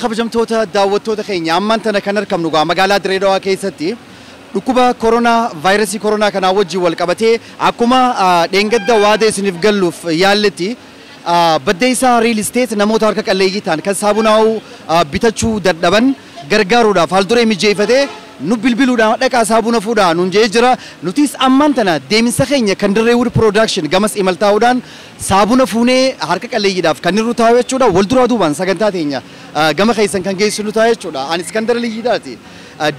Kabajamtoota daawwattoota keenya, ammaan tana kan argamnu gaa magaalaa Dirree Dhawaa keessatti dhukkuba koronaa, vaayirasii koronaa kanaa wajjin wal qabatee, akkuma dheengadda waada isiniif galluuf yaalletti, Baddeessaa Real Estate namoota harka qalleeyyii ta'an kan saabunaa'uu bitachuu dadhaban gargaaruudhaaf haal duree mijeeffatee nu bilbiluudhaan dhaqaa saabuna fuudhaa nuun jedhee jira. Nutis ammaan tana deemsa keenya kan Dirreewud Production gamas imaltaa'uudhaan saabuna fuunee harka qalleeyyiidhaaf kan irru taa'u jechuudha. Wal duraa duubaan sagantaa teenya gama keessan kan geessinu ta'a jechuudha. Ani Iskandar Liyyiidhaati.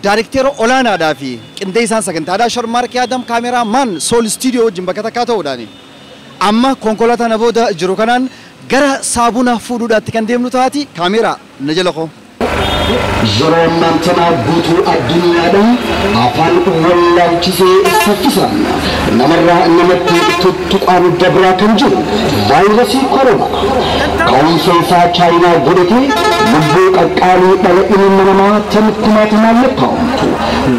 Daarekteera olaanaadhaa fi qindeessaan sagantaadhaa Sharmaarkee Adam cameraman Sool Studio wajjin bakka takkaa ta'uudhaani. Amma konkolaataa na booda jiru kanaan gara saabuna fuudhuudhaatti kan deemnu taati, kaameeraa na jala koo. Yeroo ammaan tanaa guutuu addunyaadhaan afaan wallaalchisee saffisaan namarraa namatti tuttuqaan dabraa kan jiru vaayirasii koronaa ka'umsa isaa Chaayinaa godhatee lubbuu qaqqaalii dhala ilma namaa tan kumaatamaan lakkaa'amtu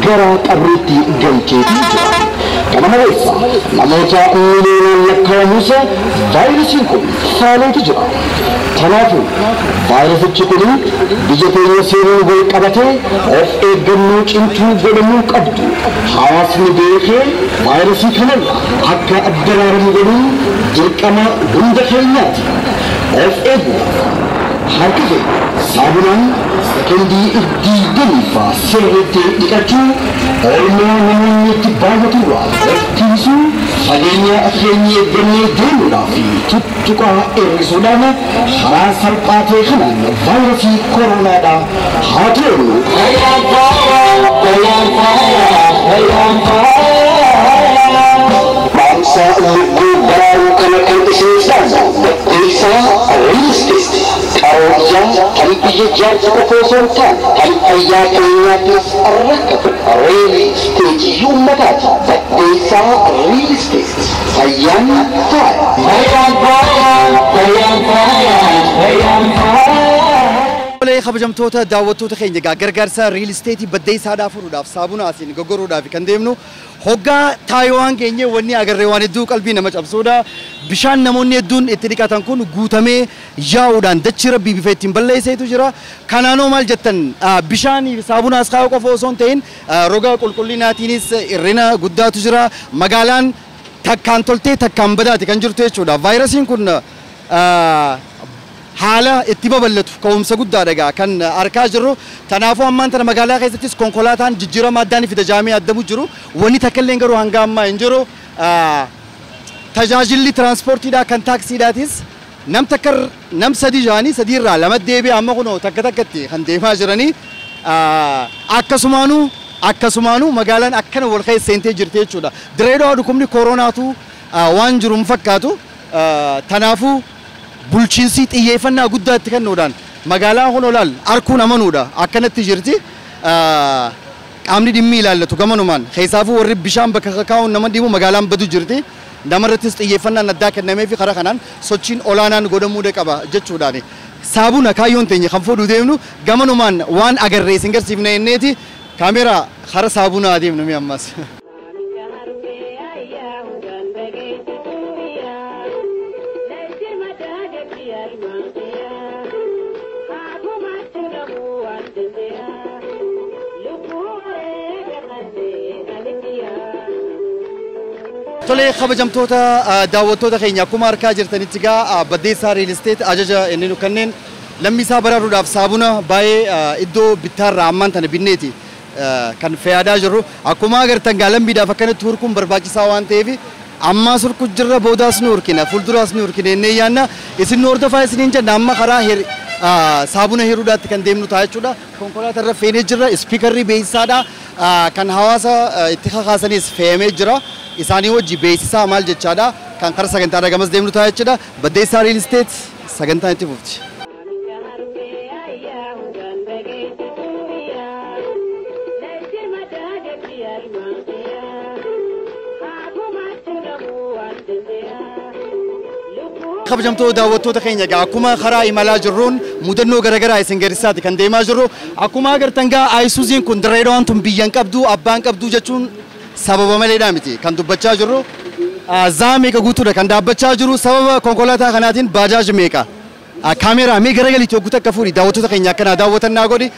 gara qabriitti galcheetii jira. Kana malees namoota miliyoonaan lakkaa'amus vaayirasiin kun faaleeti jira. Kanaafuu vaayirasichi kun biyya keenya seenuun wal qabatee of eeggannoo cimtuu godhamuu qabdu. Hawaasni beekee vaayirasii kanarra akka daraaramu godhuun dirqama hunda keenyaati. Of eeguudhaaf harka keenya saabunaan sekendii 20 sirriitti dhiqachuu, oolmaa namoonni itti baay'aturraa of tiisuu, fageenya keenya eeggannee deemuudhaa fi tuttuqaa hir'isuudhaan karaa salphaa ta'e kanaan vaayirasii koronaadhaa haa to'annu. Dhaamsa lubbuu baraaruu kana kan isiniif dhaamu Baddeessaa Real Estate. Qaroo ijaa kan biyya ijaarsa qofa osoo hin taane kan fayyaa keenyaafis rakkatu Real Estate uummataati. Baddeessaa Real Estate, fayyaan faaya. Fayyaan faaya, fayyaan faaya, fayyaan faaya. Tolee, kabajamtoota daawwattoota keenya, egaa gargaarsa real estate Baddeessaadhaa fuudhuudhaaf saabuna asiin goggoruudhaaf kan deemnu hoggaa Taayiwaan geenye wanni agarree waan hedduu qalbii nama cabsuudha. Bishaan namoonni hedduun itti dhiqatan kun guutamee yaa'uudhaan dachii rabbii bifa ittiin balleesseetu jira. Kanaanoo maal jettan, bishaanii fi saabuna as kaa'uu qofa osoo hin ta'in roga qulqullinaatiinis hir'ina guddaatu jira. Magaalaan takkaan toltee takkaan badaati kan jirtu jechuudha. Vaayirasiin kun haala itti babal'atu ka'umsa guddaadha egaa kan argaa jirru. Kanaafuu ammaan tana magaalaa keessattis konkolaataan jijjiirama addaan fida jaamee addamu jiru. Wanni takka illee garuu hanga ammaa hin jiru. Tajaajilli tiraanspoortiidhaa kan taaksiidhaatis nam takka nam sadii jaanii sadiirraa lama deebi'e, amma kunoo takka takkatti kan deemaa jiranii. Akkasumaanuu magaalaan akkana wal keessa seentee jirti jechuudha. Dirree Dhawaa dhukkubni kooronaatu waan jiru hin fakkaatu. Kanaafuu bulchiinsi xiyyeeffannaa guddaa itti kennuudhaan magaalaan kun olaal arkuun amanuudha akkanatti jirti. Qaamni dhimmi ilaallatu gamanumaan keessaafuu warri bishaan bakka kaa'uun nama dhibu magaalaan badu jirti. Namarrattis xiyyeeffannaan addaa kennamee fi karaa kanaan sochiin olaanaan godhamuu qaba jechuudhaani. Saabuna kaayyoon teenya kan fuudhuu deemnu, gamanumaan waan agarree isin garsiifne inneeti, kaameeraa kara saabunaa adeemnu mi ammas. Tolee, kabajamtoota daawwattoota keenya, akkuma harkaa jirtanitti egaa Baddeessaa Real Estate ajaja inni nu kanneen lammiisaa baraaruudhaaf saabuna baay'ee iddoo bittaarraa ammaan tana binneeti kan fe'aadaa jirru. Akkuma agartan gaa lammiidhaaf akkanatti hurkuun barbaachisaa waan ta'eef ammaas hurku jirra, boodaas nu hurkina, fuulduraas nu hurkina innee yaanna. Isin nu hordofaa isiniin jenna. Amma karaa saabuna hiruudhaatti kan deemnu ta'a jechuudha. Konkolaataa irra feenee jirra, speakerri beeksisaadha kan hawaasa itti kakaasanis fe'amee jira. Isaanii wajji beeksisaa maal jechaadha kan karaa sagantaadha gamas deemnu ta'a jechuudha. Baddeessaa Real Estate sagantaan itti fufti. Kabajamtoota daawwattoota keenya, egaa akkuma karaa imalaa jirruun mudannoo garaagaraa isin garsiisaati kan deemaa jirru. Akkuma agartan gaa Ayisuuziin kun Dirree Dhawaan tun biyyan qabdu abbaan qabdu jechuun sababa maleedhaa miti kan dubbachaa jirru. Zaa meeqa guutuudha kan dhaabbachaa jiru, sababa konkolaataa kanaatiin baajaaj meeqa Kaameeraa mee garagalii tokko takka fuudhi daawwattoota keenya akkanaa daawwatannaa godhi.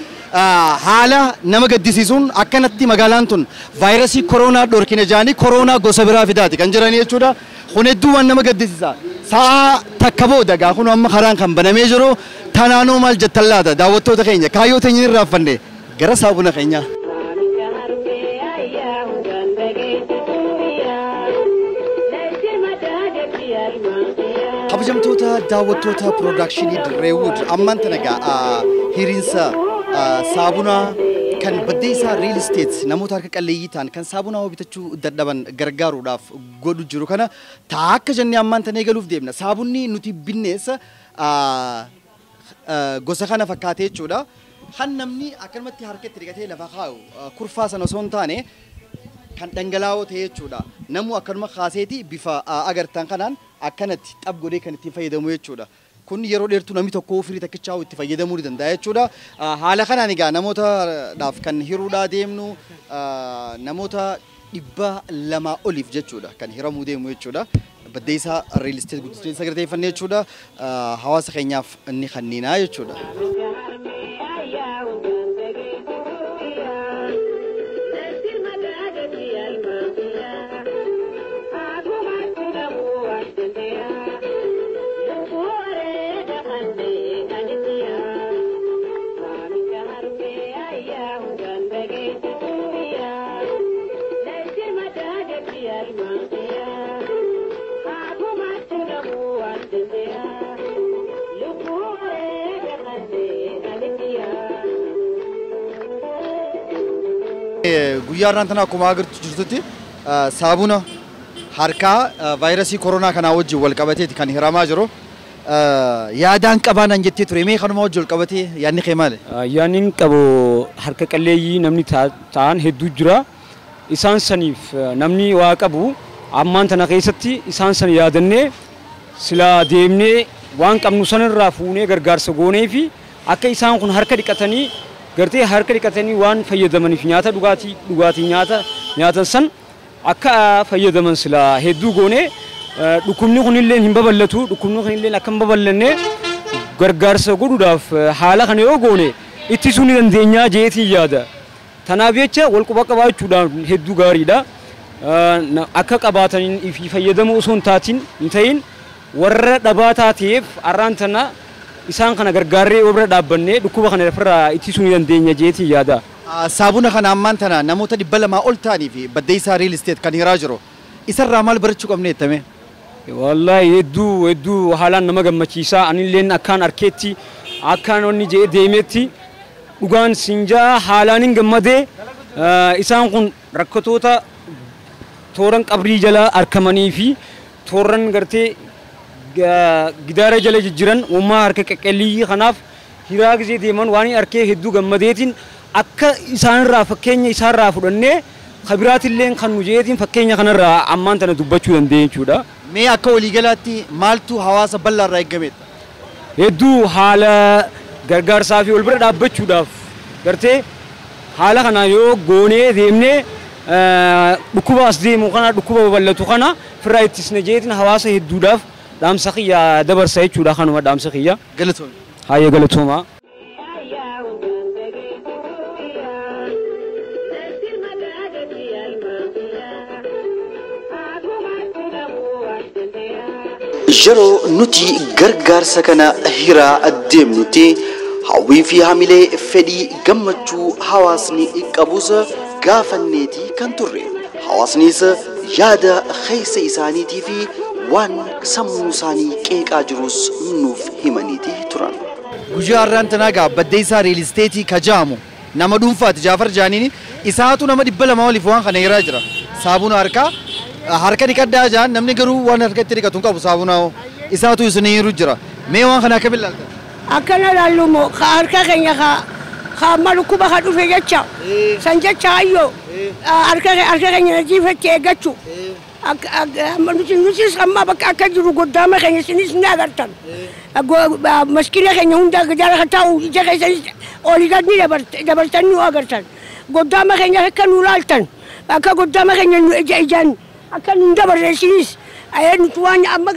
Haala nama gaddisiisuun akkanatti magaalaan tun vaayirasii koronaa dhorkine jaanii koronaa gosa biraa fidaati kan jiranii jechuudha. Kun hedduu waan nama gaddisiisa. Sa'a takka booda gaa kun amma karaan kan banamee jiru tanaanuu maal jettan laata daawwattoota keenya kaayyoo teenya hin raaffanne gara saabuna keenyaa. Kabajamtoota daawwattoota piroodakshinii Dirreewud ammaan tana egaa hiriinsa saabunaa kan Baddeessaa Real Estate namoota harka qalleeyyii ta'an kan saabunaa bitachuu dadhaban gargaaruudhaaf godhu jiru kana taakka jennee ammaan tana eegaluuf deemna. Saabunni nuti binneessa gosa kana fakkaatee jechuudha. Kan namni akkanumatti harka itti dhiqatee lafa kaa'u kurfaa sana osoo hin taane kan dhangala'oo ta'e jechuudha. Namuu akkanuma kaaseeti bifa agartan kanaan akkanatti xab godhee kan ittiin fayyadamu jechuudha. Kun yeroo dheertuu namni tokko firii takkichaa itti fayyadamuu ni danda'a jechuudha. Haala kanaan egaa namootaadhaaf kan hiruudhaa deemnu namoota 200 oliif jechuudha kan hiramuu deemu jechuudha. Baddeessaa Real Estate guddisee saganteeffannee jechuudha. Hawaasa keenyaaf inni kanniinaa jechuudha. Guyyaa irraan tana akkuma agartu jirtutti saabuna harkaa vaayirasii koronaa kanaa wajjin wal qabateeti kan hiramaa jiru. Yaadaan qabaanaan jettee ture mee kanuma wajjin wal qabatee yaadni kee maali? Yaadni qabu harka qalleeyyii namni ta'an hedduu jira. Isaan saniif namni waa qabu ammaan tana keessatti isaan san yaadannee silaa deemnee waan qabnu sanirraa fuunee gargaarsa goonee fi akka isaan kun harka dhiqatanii gartee harka dhiqatanii waan fayyadamaniif nyaata dhugaatii nyaata nyaatan san akka fayyadaman silaa hedduu goonee dhukkubni kunillee hin babal'atu dhukkubni kunillee akka hin babal'anne gargaarsa godhuudhaaf haala kana yoo goone ittisuu ni dandeenya jeetii yaada. Tanaaf jecha wal quba qabaachuudhaan hedduu gaariidha. Akka qabaataniin fi fayyadamuu osoo hin taatin hin ta'in warra dhabaa taateef arraan tana isaan kana gargaarree yoo bira dhaabbannee dhukkuba kana ofirraa ittisuu ni dandeenya jeetii yaada. Saabuna kana ammaan tana namoota 200 ol ta'anii fi Baddeessaa Real Estate kan hiraa jiru. Isarraa maal barachuu qabne jettame? Wallaahi hedduu hedduu haalaan nama gammachiisaa anilleen akkaan arkeetti akkaan onni jedhee deemetti dhugaan sinjaa haalaan hin gammadee isaan kun rakkatoota tooran qabrii jala argamanii fi tooran gartee gidaara jala jijjiran uumaa harka qaqqalii kanaaf hiraa gisee deeman waan arkee hedduu gammadeetiin akka isaanirraa fakkeenya isaanirraa fudhannee kabiraatilleen kan nu jeetiin fakkeenya kanarraa ammaan tana dubbachuu dandeenya jechuudha. Mee akka waliigalaatti maaltu hawaasa bal'aarraa eegameedha? Hedduu haala gargaarsaa fi wal bira dhaabbachuudhaaf gartee haala kana yoo goonee deemnee dhukkuba as deemu kana dhukkuba babal'atu kana firraa ittisne jeetiin hawaasa hedduudhaaf dhaamsa kiyya dabarsa jechuudha kanuma dhaamsa kiyya. Galatooma. Hayyee galatooma. Yeroo nuti gargaarsa kana hiraa deemnutti hawwii fi hamilee fedhii gammachuu hawaasni qabus gaafanneetii kan turre. Hawaasnis yaada keessa isaaniitii fi waan sammuu isaanii qeeqaa jirus nuuf himaniitii turan. Guyyaa har'aan tanaa gaa Baddeessaa Real Estate kajaamu nama dhuunfaati Jaafar Jaaniini isaatu nama 200 oliif waan kana hiraa jira. Saabuna harkaa harka dhiqadhaa jaan namni garuu waan harkatti dhiqatu hin qabu saabunaa isaatu isin hiru jira. Mee waan kana akkamiin ilaalta? Akkana ilaallu immoo harka keenya amma dhukkuba ka dhufe jecha san jecha ayyoo harka keenya najiifatti eeggachuu nutis amma bakka akka jiru goddaama keenya isinis ni agartan. Maskiina keenya hunda jala taa'u ija keessanis olii gad ni dabartan nu agartan. Goddaama keenya akka nu ilaaltan akka goddaama keenya nu ija ijaan akka nu dabarre isinis Ayee nuti waan amma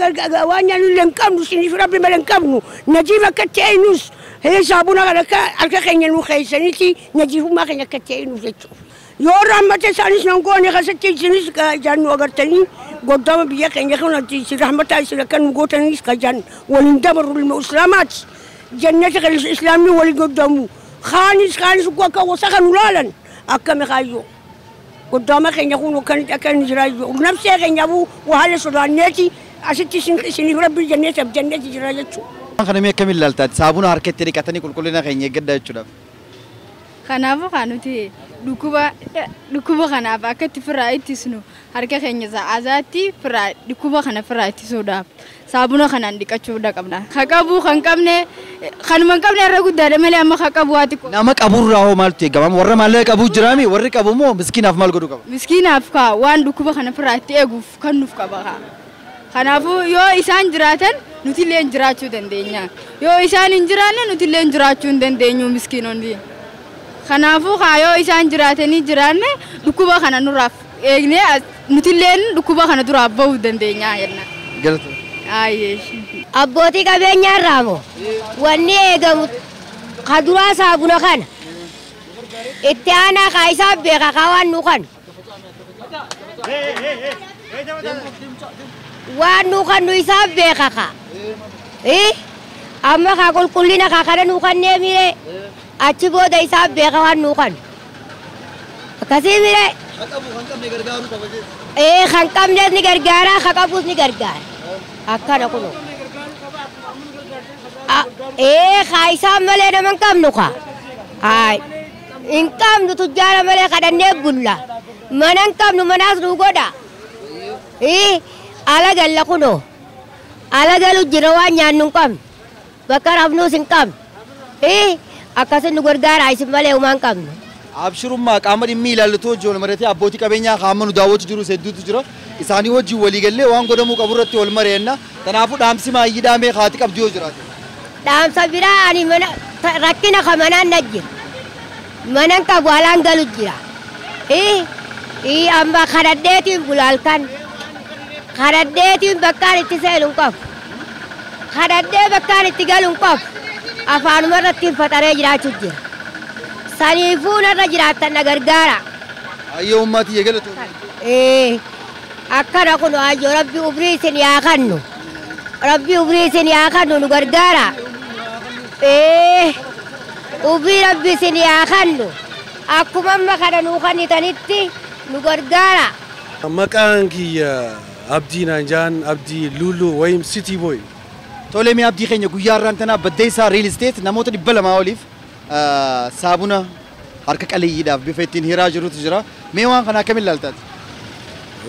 waan nyaannu illee hin qabnu isiniif rabbi malee hin qabnu. Najiif akka ta'e nus saabuna kana akka harka keenya nu keessanitti najiifummaa keenya akka ta'e nuuf jechuudha. Yoo rahmata isaanis nan goone keessatti isinis ijaan nu agartanii goddaama biyya keenya kanatti isin rahmata isin akka nu gootanis kajaan waliin dabarru ilma islaamaati. Jannata kan islaamni waliin goddamu. Kaanis kaanis akka wasaqa nu laalan akka meqaayyoo. Goddaama keenya kun akka inni jiraayyoo. Nafsee keenyaafuu wahala sodaanneeti asitti isiniif rabbi jannata jannati jira jechuudha. Kana mee akkamiin ilaaltaati? Saabuna harkatti dhiqatanii qulqullina keenya eeggadhaa jechuudhaaf. Kanaafuu kan nuti dhukkuba kanaaf akka itti firraa ittisnu harka keenya sa'aazaatti firraa dhukkuba kana firraa ittisuudhaaf saabuna kanaan dhiqachuu qabna. Ka qabu kan qabne kanuma hin qabne irra guddaadha malee amma ka qabu haa xiqqoo. Nama qaburraa hoo maaltu eegama? Warra maallaqa qabu jiraami? Warri qabu immoo miskiinaaf maal godhuu qaba? Miskiinaaf kaa waan dhukkuba kana firraa itti eeguuf kan nuuf qaba kaa. Kanaafuu yoo isaan jiraatan nuti illee jiraachuu dandeenya. Yoo isaan hin jiraanne nuti illee jiraachuu hin dandeenyu miskiinonni. Kanaafuu kaa yoo isaan jiraatanii jiraanne dhukkuba kana nurraaf eegnee nuti illee dhukkuba kana duraaf bahuu dandeenya jenna. Galata. Abbootii qabeenyaa irraa moo wanni eegamu ka duraa saabuna kana itti aanaa kaa isaa beeka kaa waan nu kanu waan nu kanu isaa beeka kaa amma kaa qulqullina kaa kana nu kannee miree achi booda isaa beeka waan nu kanu akkasii miree kan qabnes ni gargaara ka qabus ni gargaara. Akkana kuno. Kaa isaan malee nama hin qabnu kaa. Haay. Hin qabnu tujjaara malee kadhannee bulla. Mana hin qabnu manaas nu godha. Ala galla kuno. Ala galu jira waan nyaannu hin qabnu. Bakka rafnuus hin qabnu. Akkasin nu gargaara isin malee homaa hin qabnu. Abshirummaa qaama dhimmi ilaallatu wajjin wal mari'atee abbootii qabeenyaa qaama nu daawwatu jiru hedduutu jira. Isaanii wajjin walii gallee waan godhamuu qabu irratti wal mari'anna. Kanaafuu dhaamsi maayyii dhaamee haati qabdu yoo jiraate. Dhaamsa biraa ani mana rakkina ka manaan na jira. Manan qabu alaan galu jira. Amma kadhadheetiin bula halkan. Kadhadheetiin bakkaan itti seenu hin qabu. Kadhadhee bakkaan itti galu hin qabu. Afaanuma irratti faxaree jiraachuu jira. Saniifuu narra jiraattan na gargaara. Ayyoo ummaatii eegalatu. Akkana kun ayyoo rabbi umrii isin yaa kennu. Rabbi umrii isin yaa kennu nu gargaara. Umrii rabbi isin yaa kennu. Akkuma amma kana nuu kennitanitti nu gargaara. Maqaan kiyya Abdii Naanjaan Abdii Lulu wayim City Boy. Tole mee abdii keenya guyyaa har'aan tanaa Baddeessaa Real Estate namoota 200 oliif saabuna harka qaleeyyiidhaaf bifa ittiin hiraa jirutu jira. Mee waan kana akkamiin ilaaltaati?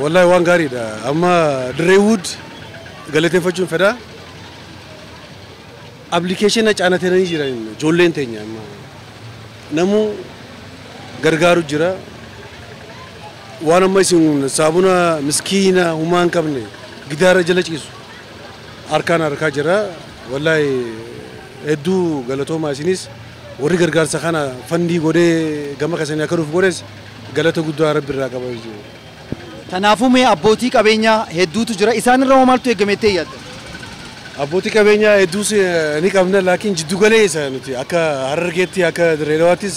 Wallahi waan gaariidha. Amma Direewood galateeffachuun fedha. Appilikeeshina caanatanii jiran ijoolleen teenya amma namu gargaaru jira. Waan amma isin saabuna miskiina humaa hin qabne gidaara jala ciisu harkaan harkaa jira. Wallahi hedduu galatoomaa isinis warri gargaarsa kana fandii godhee gama keessanii akka dhufu godhes galata guddaa rabbi irraa qaba jechuudha. Kanaafuu mee abbootii qabeenyaa hedduutu jira. Isaan irraa hoo maaltu eegamettee yaadda? Abbootii qabeenyaa hedduus ni qabna laakiin jiddu galeessa nuti akka Harargeetti akka Dirreedawaattis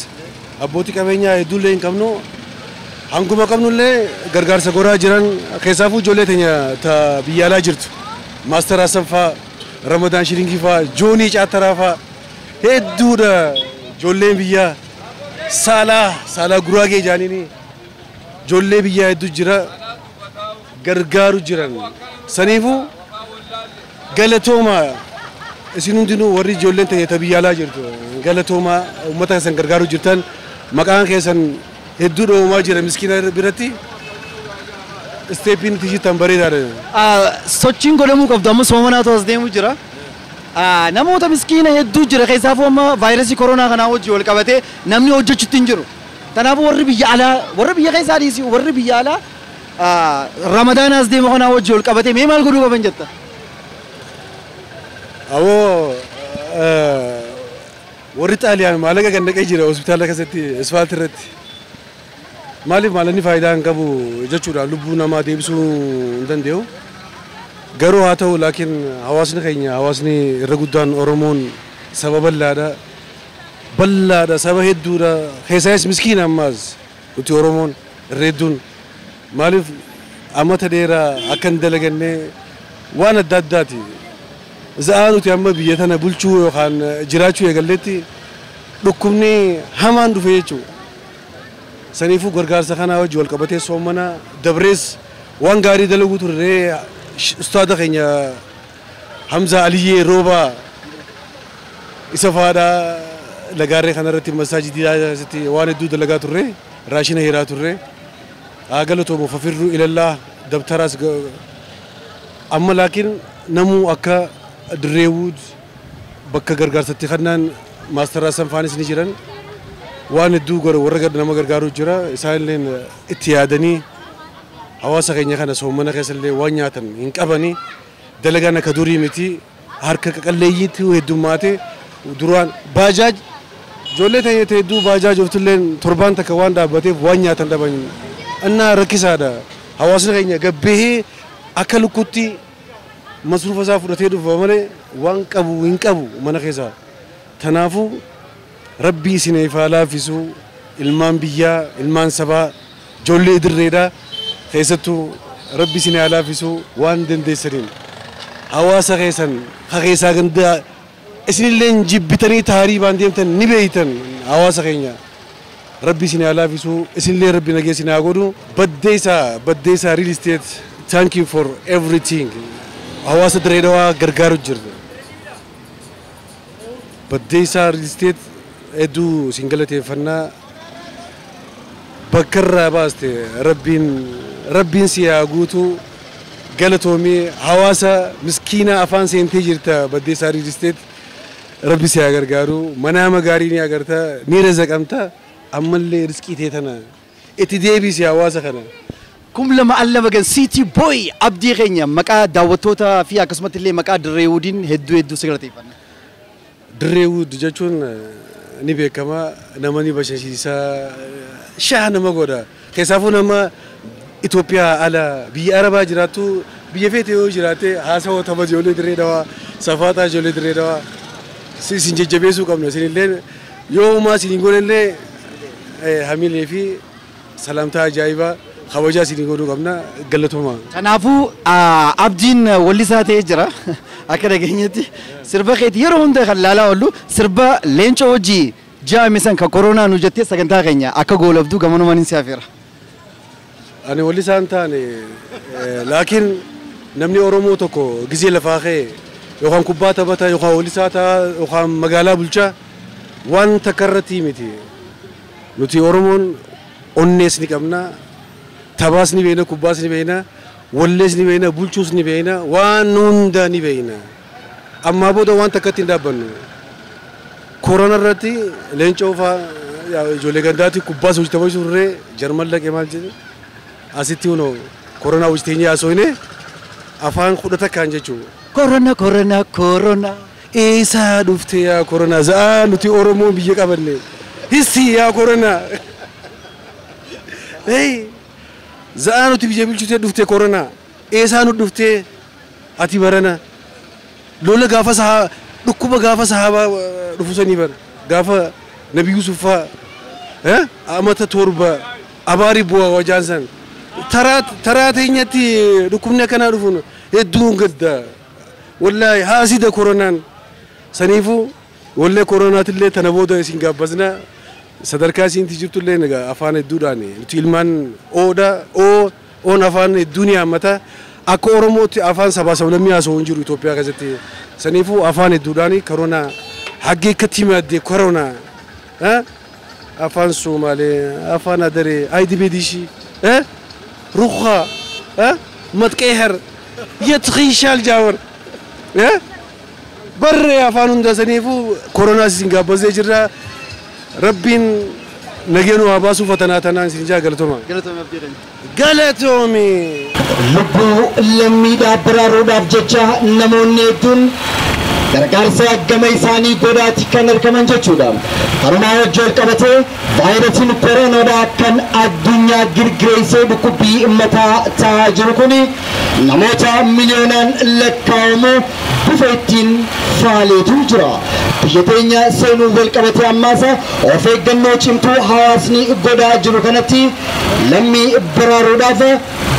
abbootii qabeenyaa hedduullee hin qabnu. Hanguma qabnullee gargaarsa godhaa jiran keessaafuu ijoollee teenya ta biyya alaa jirtu. Maaster Hassan faa, Ramadaan Shiringii faa, Joonii Caataraa faa hedduudha ijoolleen biyyaa saalaa Guraagee jaaniini ijoollee biyyaa hedduu jira gargaaru jiran. Saniifuu galatooma isin hundinuu warri ijoolleen teenya ta biyya alaa jirtu galatooma uummata keessan gargaaru jirtan maqaan keessan hedduu dhoomaa jira miskiina biratti isteepiin itti jirtan bareedaadha. Sochiin godhamuu qabdu amma soomanaatu as deemu jira. Namoota miskiina hedduu jira keessaafuu amma vaayirasii koronaa kanaa wajjin wal qabatee namni hojjechuutti hin jiru. Kanaafuu warri biyya alaa warri biyya keessaa dhiisii warri biyya alaa ramadaana as deemu kanaa wajjin wal qabatee mee maal godhuu qaban jetta? Awoo warri Xaaliyaan maallaqa kan naqee jira hospitaala keessatti isfaaltii irratti. Maaliif maallaqni faayidaa hin qabu jechuudha lubbuu namaa deebisuu hin danda'u. Garuu haa ta'u laakiin hawaasni keenya hawaasni irra guddaan Oromoon saba bal'aadha. Bal'aadha saba hedduudha. Keessaayis miskiina ammaas nuti Oromoon irra hedduun maaliif amata dheeraa akka hin dalaganne waan adda addaati. Za'aa nuti amma biyya tana bulchuu yookaan jiraachuu eegalletti dhukkubni hamaan dhufe jechuudha. Saniifuu gargaarsa kanaa wajji wal qabatee soomana dabrees waan gaarii dalaguu turre ustaada keenya Hamza Aliyyee Roobaa isa faadhaa lagaarree kanarratti masaajidii keessatti waan hedduu dalagaa turre raashina hiraa turre haa galatoomu fafirruu ilallaa dabtaraas amma laakiin namuu akka Dirreewud bakka gargaarsatti kannaan maastaraa sanfaanis ni jiran waan hedduu warra nama gargaaruu jira isaanillee itti yaadanii hawaasa keenya kana soomana keessallee waan nyaatan hin qabanii dalagaan akka durii miti harka qaqalleeyyiitti heddummaate duraan baajaaj ijoollee ta'ee hedduu baajaaj oftullee torbaan takka waan dhaabbateef waan nyaatan dhaban innaa rakkisaadha hawaasni keenya gabbahee akka lukkutti masruufa isaa fudhatee dhufa malee waan qabu hin qabu mana keessaa. Kanaafuu rabbi isiniif haa laaffisu ilmaan biyyaa ilmaan sabaa ijoollee dirreedhaa keessattuu rabbi isin haa laaffisu waan dandeessaniin hawaasa keessan keessaa gandaa isinillee jibbitanii taarii baan deemtan ni beeytan hawaasa keenya rabbi isin haa laaffisu isinillee rabbi nagee isin haa godhu baddeessaa real estate thank you for everything hawaasa Dirreedawaa gargaaru jirta. Baddeessaa real estate hedduu isin galateeffannaa bakka irraa baaste rabbiin si haa guutu galatoomii hawaasa miskiina afaan seentee jirta baddeessaa real estate rabbi si haa gargaaru manaama gaarii ni agarta ni razaqamta ammallee riskii ta'e tana itti deebisi hawaasa kana. Kum lama alla magan City Boy abdii keenya maqaa daawwattoota fi akkasumatti illee maqaa Dirreewudiin hedduu hedduu si galateeffanna. Dirreewud jechuun ni beekama nama ni bashannansiisa shaa nama godha keessaafuu nama Itoophiyaa ala biyya Arabaa jiraattu biyya feete yoo jiraatte haasawaa tapha ijoollee Dirree Dawaa safaataa ijoollee Dirree Dawaa isin jajjabeessuu qabna isinillee yoo uumaa isin hin goonellee hamilee fi salaamtaa ajaa'ibaa kabajaa isin godhuu qabna galatooma. Kanaafuu abdiin wallisaa ta'ee jira akka dhageenyetti sirba keetii yeroo hunda kan laalaa oollu sirba leenca hojii jaame san kan koronaa nu jettee sagantaa keenya akka goolabduu gamanumaan hin si'afeera. Ani wallisaa hin taane laakiin namni Oromoo tokko gizee lafaa ka'e yookaan kubbaa taphata yookaan wallisaa ta'a yookaan magaalaa bulchaa waan takka irratti miti. Nuti Oromoon onnees ni qabna taphaas ni beekna kubbaas ni beekna wallees ni beekna bulchuus ni beekna waan hunda ni beekna. Ammaa booda waan takkatti hin dhaabbannu. Korona irratti leencoo fa'aa ijoollee gandaatti kubbaas hojii taphachuu turre Jarman dhaqee maal jedhe asitti hunoo koronaa hojii teenyee haasofne afaan kudha takkaan jechuudha. Korona korona korona. Eessaa dhufte yaa koronaa za'aa nuti Oromoon biyya qabanne hissi yaa koronaa. Za'aa nuti biyya bulchitee dhufte koronaa eessaa nu dhuftee ati barana lola gaafa sahaa dhukkuba gaafa sahaabaa dhufu sanii bara gaafa Nabi Yusuf fa'aa amata 7 abaarii bu'aa wajaan san taraa teenyatti dhukkubni akkanaa dhufuun hedduun gadda wallaahi haasida koronaan saniifuu wallee koronaatillee tana booda isin gaabbasna sadarkaa isinti jirtullee egaa afaan hedduudhaan nuti ilmaan oodha oon afaan hedduu ni hammata akka Oromootti afaan sabaa sablammii haasa'u hin jiru Itoophiyaa keessatti saniifuu afaan hedduudhaan koronaa haggee akkatti madde koronaa afaan Somaalee afaan Adaree Aydibeedishii Rukhaa Matqeehar Yetqiishaal Jaawar barree afaan hunda saniifuu koronaa isin gaabbasee jirra. Rabbiin nageenuu haa baasuu fatanaa tanaan isin jaa galatooma. Galatoome abdii keenya. Galatoomi. Lubbuu lammiidhaa baraaruudhaaf jecha namoonni hedduun Gargaarsa gama isaanii godhaati kan argaman jechuudha. Kanumaa wajjin wal qabatee vaayirasiin koronaadhaa kan addunyaa girgireessee dhukkubbii mataa ta'aa jiru kuni namoota miliyoonaan lakkaa'amu bifa ittiin faaleetu jira. Biyya teenya seenuu wal qabatee ammaas of eeggannoo cimtuu hawaasni godhaa jiru kanatti lammii baraaruudhaaf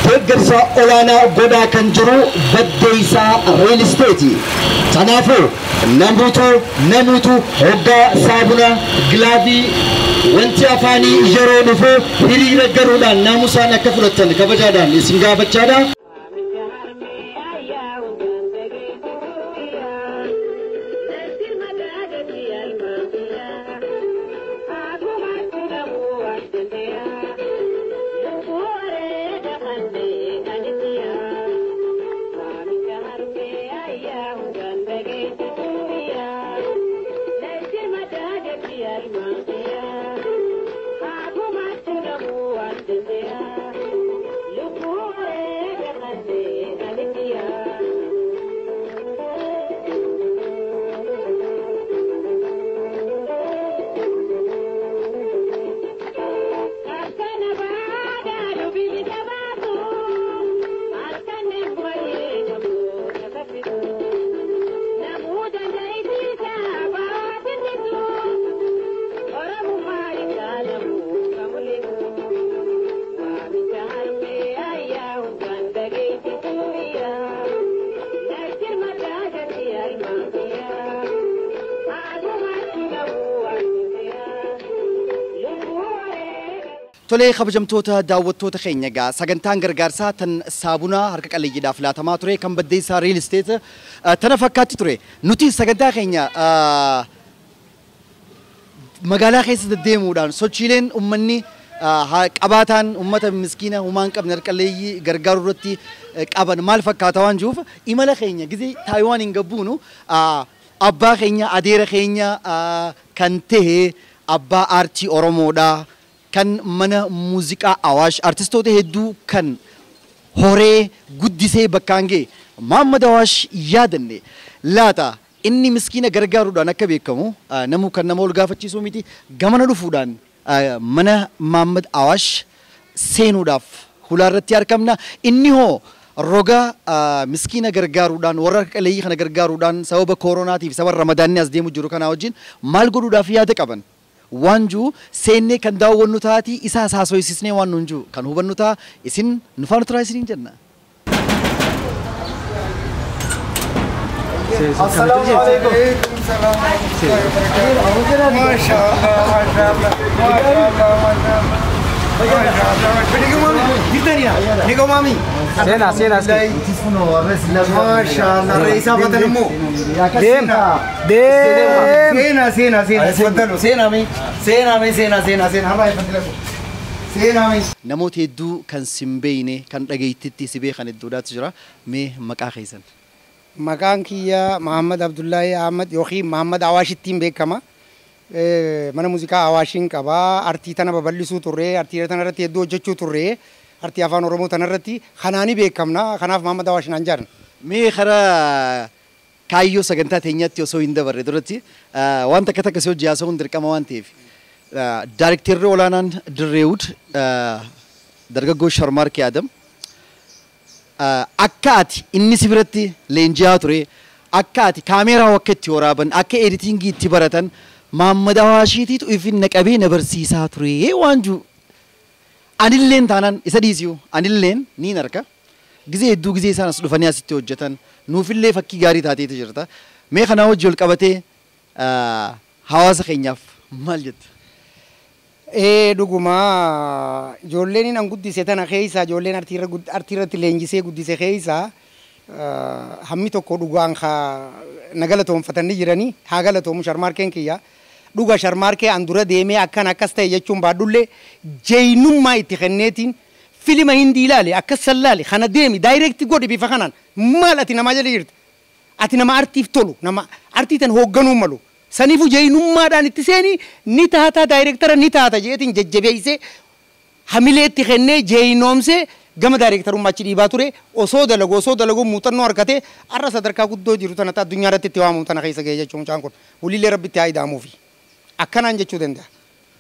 deeggarsa olaanaa godhaa kan jiru Baddeessaa Real Estate. Kanaafuu namuutu hoggaa saabuna gilaavii wanti afaanii yeroo dhufu hiriira garuudhaan naamusaan akka fudhatan kabajaadhaan isin gaafachaadha. Tolee kabajamtoota daawwattoota keenya egaa sagantaan gargaarsaa tan saabunaa harka qalleeyyiidhaaf laatamaa ture kan Baddeessaa Real Estate tana fakkaatti ture. Nuti sagantaa keenya magaalaa keessa deddeemuudhaan sochiileen uummanni qabaataan uummata miskiina humaa hin qabne harka qalleeyyii gargaaruu irratti qaban maal fakkaata waan jiruuf imala keenya gizee Taayiwaan hin gabbuunu abbaa keenya adeera keenya kan ta'e abbaa aartii Oromoodhaa. Kan mana muuziqaa Awaash artistoota hedduu kan horee guddisee bakkaan ga'e Mahammad Awaash yaadanne laata inni miskiina gargaaruudhaan akka beekamu namuu kan nama ol gaafachiisuu miti gamana dhufuudhaan mana Mahammad Awaash seenuudhaaf hulaa irratti argamna. Inni hoo roga miskiina gargaaruudhaan warra harka qalleeyyii kana gargaaruudhaan sababa kooronaatiif sababa ramadaanni as deemu jiru kanaa wajjin maal godhuudhaaf yaada qaban? Waan jiru seennee kan daawwannu taati isaas haasofsiisnee waan nuun jiru kan hubannu ta'a isin nu faana turaa isiniin jenna. Assalamu alaikum. Sena, sena, Namoota hedduu kan sin beekne kan dhageettitti si beekan hedduudhaatu jira. Mee maqaa keessan? Maqaan kiyya Mahammad Abdullahi Ahmad yookiin Mahammad Awaashittiin beekama. Mana muuziqaa Awaashiin qaba. Artii tana babal'isuu turre, artii tana irratti hedduu hojjechuu turre, artii afaan Oromoo tana irratti kanaani beekamna. Kanaaf Mahammad Awaash naan jedhan. Mee karaa kaayyoo sagantaa teenyaatti osoo hin dabarre duratti waan takka takka si hojii haasa'uun dirqama waan ta'eef daarekteerri olaanaan Dirreewud dargaggoo Sharmaarkee Adam akka ati inni si biratti leenji'aa ture akka ati kaameeraa akka itti waraaban akka editingii itti baratan Mahammad Awaashiitiitu ifin na qabee na barsiisaa ture waan jiru. Anilleen taanaan isa dhiisiyu anilleen niin arka. Gizee hedduu gizee isaan as dhufanii asitti hojjetan nuufillee fakkii gaarii taateetu jirta. Mee kanaa wajji ol qabatee hawaasa keenyaaf maal jetta? Dhuguma ijoolleen an guddise tana keessa ijoolleen artii irratti leenjisee guddise keessa hammi tokko dhugaan na galatoonfatanii jiranii haa galatoomu Sharmaarkeen kiyya. Dhuga Sharmaarkee an dura deemee akkan akkas ta'e jechuun baadhullee jeenyummaa itti kenneetiin filima hindi ilaale akkas sallaale kana deemi daayireekti godhi bifa kanaan maal ati namaa jala jirta ati nama artiif tolu nama artii tan hoogganuu malu saniifu jeenyummaadhaan itti seeni ni taata daayireektara ni taata jeetiin jajjabeessee hamileetti kennee jeenyoomsee Gama daayirektarummaa achi dhiibaa ture osoo dalagu muuxannoo harkatee har'a sadarkaa guddoo jiru tana addunyaa irratti itti waamamu tana keessa ga'e jechuun mucaan kun waliillee rabbitti haa ida'amuufi akkanaan jechuu danda'a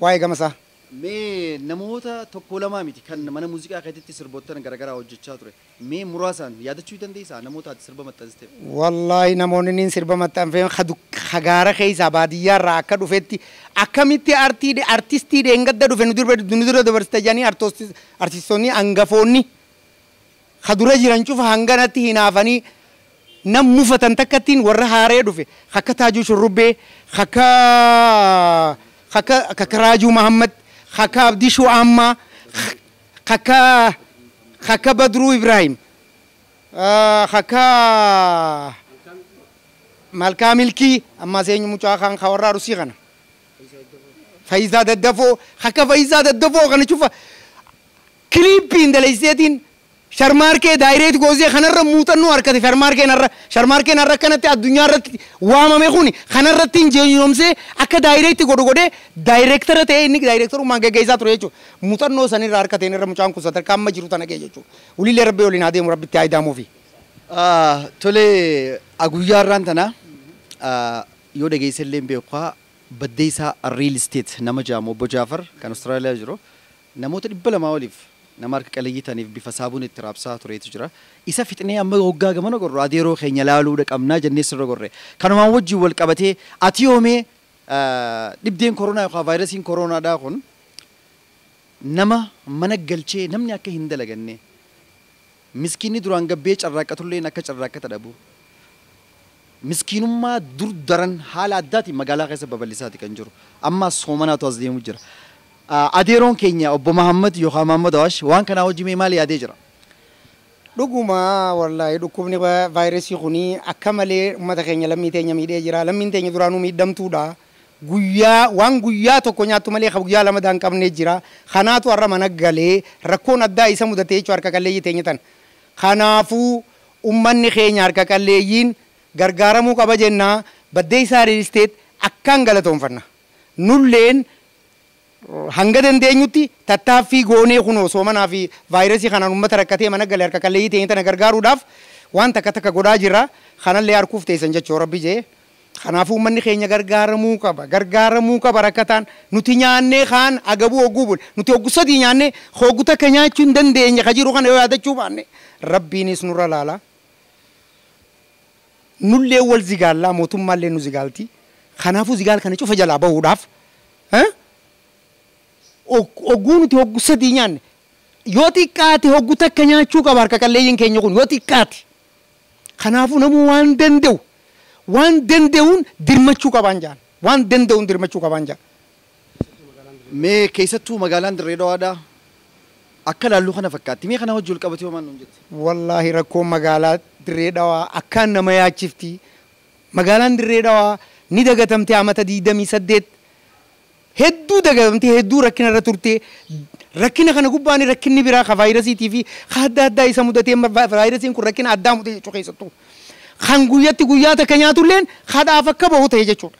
waa'ee gama isaa. Mee namoota tokko lamaa miti kan mana muuziqaa keessatti sirboottan garaagaraa hojjechaa ture. Mee muraasaan yaadachuu dandeessaa namoota ati sirba maxxansiteef? Wallaahi namoonni niin sirba maxxanfee hagaara keessaa baadiyyaarraa akka dhufetti akkamitti artistii dheengadda dhufe nu dura dabarsite jedhanii artistoonni hangafoonni kadura jiran cufa hanganatti hinaafanii nam mufatan takkattiin warra haaree dhufe akka Taajuu Shurrubbee akka Raajuu Mahammad akka Abdii Shu'aammaa akka Badruu Ibrahim akka Malkaa Milkii ammas eenyu mucaa kan warra Arusii kana Faayisaa Daddafoo akka Faayisaa Daddafoo kana cufa kiliippiin dalayseetiin Sharmaarkee daayireet goosee kanarra muuxannoo harkate sharmaarkeen har'a akkanatti addunyaa irratti waamame kuni kanarratti injeenyoomsee akka daayireetti godhu godhee daayireektara ta'ee inni daayireektarummaan gaggeessaa ture jechuudha. Muuxannoo sanirra harkateen irra mucaan kun sadarkaa amma jiru tana ga'e jechuudha. Waliillee rabbi waliin haa deemu rabbitti haa ida'amuufi. Tole guyyaa har'aan tana yoo dhageesse illee beekaa Baddeessaa Real Estate nama jedhamu obbo Jaafar kan Awustiraaliyaa jiru namoota 200 oliif nama harka qalleeyyii ta'aniif bifa saabuun itti raabsaa tureetu jira. Isa fixnee amma hoggaa gamana gorru adeeroo keenya laaluu qabnaa jennee sirra gorre. Kanumaan wajjin wal qabatee ati yoomee dhibdeen koronaa yookaan vaayirasiin koronaadhaa kun nama mana galchee namni akka hin dalaganne miskiinni duraan gabbee carraaqqatulleen akka carraaqqata dhabu. Miskiinummaa dur daran haala addaatiin magaalaa keessa babal'isaati kan jiru. Amma soomanaatu as deemu jira. Adeeroon keenya obbo Mahammad yookaan Mahammad Awaash waan kanaa hojii mee maal yaadee jira? Dhuguma wallaahi dhukkubni vaayirasii kuni akka malee uummata keenya lammii teenya miidhee jira. Lammiin teenya duraanuu miidhamtuudha. Guyyaa waan guyyaa tokko nyaattu malee guyyaa lama daan qabnee jira. Kanaatu har'a mana galee rakkoon addaa isa mudatee jechuudha harka qalleeyyii teenya tana. Kanaafuu uummanni keenya harka qalleeyyiin gargaaramuu qaba jennaa Baddeessaa Real Estate akkaan galatoonfanna. Nulleen hanga dandeenyutti tattaaffii goonee kunoo soomanaa fi vaayirasii kanaan uummata rakkatee mana galee harka qalleeyyii teenya tana gargaaruudhaaf waan takka takka godhaa jirra. Kanallee harkuuf teessan jechuu rabbi jee. Kanaafuu uummanni keenya gargaaramuu qaba. Gargaaramuu qaba rakkataan nuti nyaannee kaan agabuu hogguu bule nuti hoggu sadii nyaannee hoggu takka nyaachuu hin dandeenye ka jiru kana yoo yaadachuu baanne rabbiinis nurra laala. Nullee wal zigaallaa mootummaallee nu zigaalti. Kanaafuu zigaal kana cufa jalaa bahuudhaaf hogguu nuti hoggu sadii nyaanne yoo xiqqaate hoggu takka nyaachuu qaba harka qalleeyyiin keenya kun yoo xiqqaate. Kanaafuu namuu waan danda'u waan danda'uun dirmachuu qabaan jaan waan danda'uun dirmachuu qabaan jaan. Mee keessattuu magaalaan Dirree Dawaadhaa akka laalluu kana fakkaatti mee kana wajjin wal qabatee homaan nuun jette? Wallaahi rakkoon magaalaa Dirree Dawaa akkaan nama yaachifti. Magaalaan Dirree Dawaa ni dagatamtee amata 28 hedduu dagatamtee hedduu rakkina irra turte. Rakkina kana gubbaan rakkinni biraa ka vaayirasiitii fi ka adda addaa isa mudatee vaayirasiin kun rakkina addaa mudate jechuu keessattuu. Kan guyyatti guyyaa takka nyaatulleen kadhaaf akka bahu ta'e jechuudha.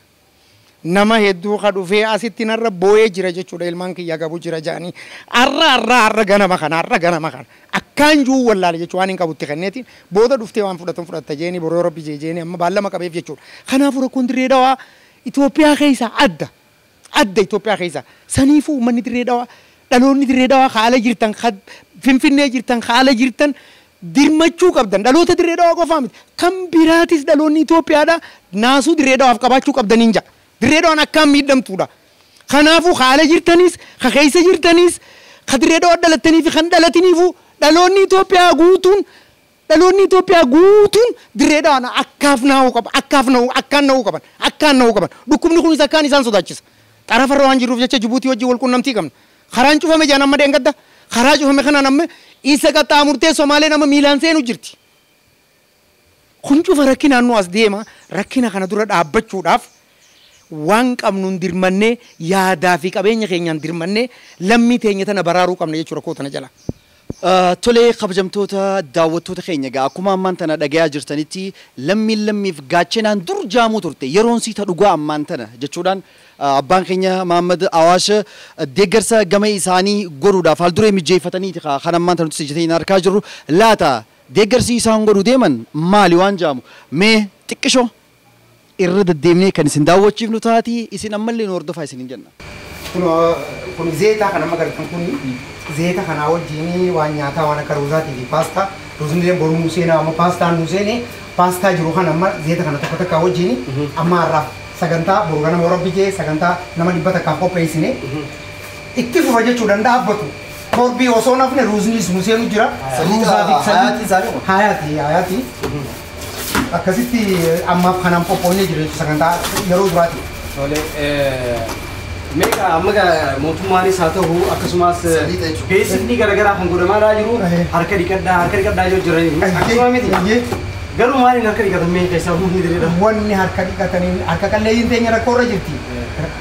Nama hedduu ka dhufee asitti narra boo'ee jira jechuudha ilmaan kiyya gabu jira jedhanii har'a har'a har'a ganama kana har'a ganama kana akkaan juu wallaale jechuudha waan hin qabutti kenneetiin booda dhuftee waan fudhatan fudhatta jeeni boroo rabbi jee jeeni amma baallama qabeef jechuudha. Kanaafuu rakkoon Dirree Dawaa Itoophiyaa keessa adda adda Itoophiyaa keessa saniifuu uummanni Dirree Dawaa dhaloonni Dirree Dawaa haala jirtan Finfinnee jirtan haala jirtan dirmachuu qabdan dhaloota Dirree Dawaa qofaa miti kan biraatis dhaloonni Itoophiyaadha naasuu Dirree Dawaaf qabaachuu qabdaniin ja'a. Dirree Dawaan akkaan miidhamtuudha. Kanaafuu haala jirtanis ka keessa jirtanis ka Dirree Dawaa dhalattanii fi kan dhalatiniifuu dhaloonni Itoophiyaa guutuun dhaloonni Itoophiyaa guutuun Dirree Dawaan akkaaf naa'uu qaba akkaaf naa'uu akkaan naa'uu qaban akkaan naa'uu qaban dhukkubni kunis akkaan isaan sodaachisa. Xarafarra waan jiruuf jecha Jibuutii wajjin wal quunnamtii qabna. Karaan cufame jaan amma deengadda karaa cufame kanaan amma isa qaxxaamurtee Somaaleen amma miilaan seenu jirti. Kun cufa rakkinaan nu as deema rakkina kana dura dhaabbachuudhaaf waan qabnuun dirmannee yaadaa fi qabeenya keenyaan dirmannee lammii teenya tana baraaruu qabna jechuudha rakkoo tana jala. Tolee kabajamtoota daawwattoota keenya egaa akkuma ammaan tana dhagayaa jirtanitti lammiin lammiif gaachanaan dur jaamuu turte yeroon siita dhugaa ammaan tana jechuudhaan Abbaan keenya Mahammad Awaash deeggarsa gama isaanii godhuudhaaf haal duree mijeeffataniiti kan ammaan tana nuti ijjatanii harkaa jirru. Laata deeggarsi isaan godhuu deeman maali waan jaamu mee xiqqishoo irra deddeemnee kan isin daawwachiifnu taati isin ammallee nu hordofaa isin hin jenna. Kun zeeta kan amma agartan kun zeeta kanaa wajjin waan nyaataa waan akka ruuzaatii fi paastaa ruuzni illee boruu nu seenaa amma paastaan nu seenee paastaa jiru kan amma zeeta kana tokko takka wajjin amma har'aaf sagantaa boru ganama Rabbi jee sagantaa nama 100 qopheessine itti fufa jechuu danda'a abbatu. Torbii osoo nafne ruuznis nu seenu jira. Ruuzaa fi hayaati hayaati akkasitti ammaaf kanaan qophoonee jira jechuudha sagantaa yeroo duraati. Tole meeqa amma mootummaanis haa ta'u akkasumas beeksifni garaagaraa kan godhamaa jiru harka dhiqadhaa jiru jiranii akkasuma miti. Garuu maaliin harka dhiqatan mee keessaa humni diriira? Wanni harka dhiqataniin harka qalleeyyiin teenya rakkoo irra jirti.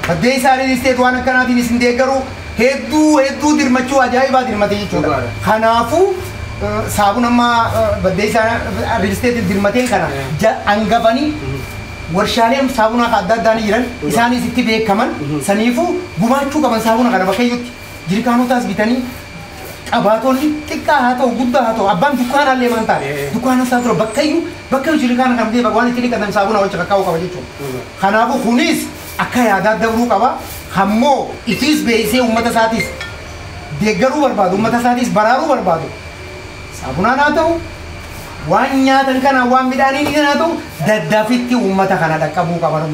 Baddee isaanii isteet waan akkanaatiin isin deeggaru hedduu hedduu dirmachuu ajaa'ibaa dirmate jechuudha. Kanaafuu saabun amma baddee isaa riisteetiin dirmateen kana hangafanii warshaaleen saabunaa adda addaa ni jiran isaanis itti beekaman saniifuu gumaachuu qaban saabuna kana bakka iyyutti jirkaanotaas bitanii qabaatonni xiqqaa haa ta'u guddaa haa ta'u abbaan dukkaanaa illee maan taane dukkaana isaa ture bakka iyyuu bakka iyyuu jirkaana kan ta'e waan itti dhiqatan saabuna wal caqaqaa'uu qaba jechuudha. Kanaafuu kunis akka yaadaa dabruu qaba hammoo itiis beeksisee uummata isaatiis deeggaruu barbaadu uummata isaatiis baraaruu barbaadu saabunaan haa ta'u waan nyaatan kana waan midhaaniin haa ta'u daddafitti uummata kana dhaqqabuu qaban.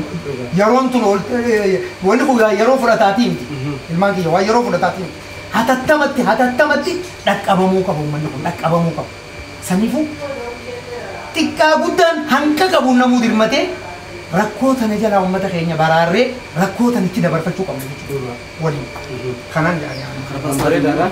Yeroon tun wanni kun yeroo fudhataatii miti. Ilmaan kiyya waan yeroo fudhataatii miti. Hatattamatti hatattamatti dhaqqabamuu qabu uummanni kun dhaqqabamuu qabu. Saniifuu xiqqaa guddaan hanqa qabu namuu dirmatee rakkoo tana jalaa uummata keenya baraarree rakkoo tanitti dabarfachuu qabna jechuudha. Waliin kanaan jedhanii. Bareedaadha.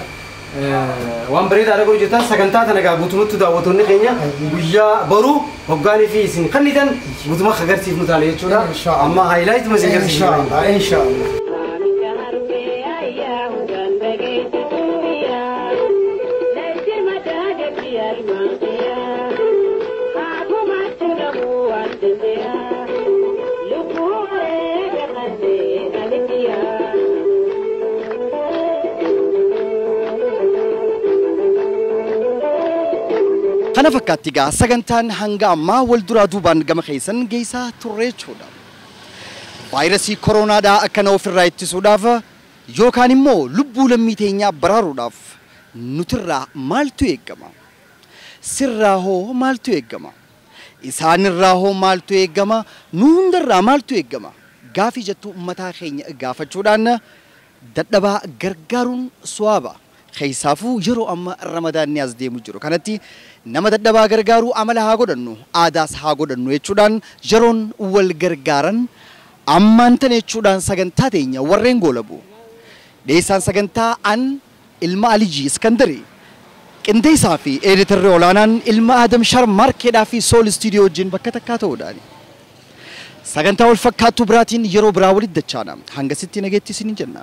Waan bareedaadha godhu jirtan sagantaa tana egaa guutumatti daawwattoonni keenya guyyaa boruu hoggaanii fi isin kannitan guutuma agarsiifnu taane jechuudha. Amma haayilaayituma isin agarsiifnu. Inshaallah. Kana fakkaatti egaa sagantaan hanga ammaa wal duraa duubaan gama keessan geessaa turre jechuudha. Vaayirasii koronaadhaa akkana ofirraa ittisuudhaaf yookaan immoo lubbuu lammii teenyaa baraaruudhaaf nutirraa maaltu eegama? Sirraa hoo maaltu eegama? Isaanirraa hoo maaltu eegama? Nu hundarraa maaltu eegama? Gaafii jettuu uummataa keenya gaafachuudhaan dadhabaa gargaaruun suwaaba. Keessaafuu yeroo amma ramadaanni as deemu jiru kanatti nama dadhabaa gargaaruu amala haa godhannu aadaas haa godhannu jechuudhaan yeroon wal gargaaran ammaan tana jechuudhaan sagantaa teenya warreen goolabu. Dhiyeessaan sagantaa an ilma Alijii Iskandarii qindeessaa fi eeditarri olaanaan ilma Adam Sharmarkeedhaa fi Sool Istuudiyoo wajjin bakka takkaa ta'uudhaani. Sagantaa wal fakkaattuu biraatiin yeroo biraa walitti dachaana. Hangasitti nageetti isiniin jenna.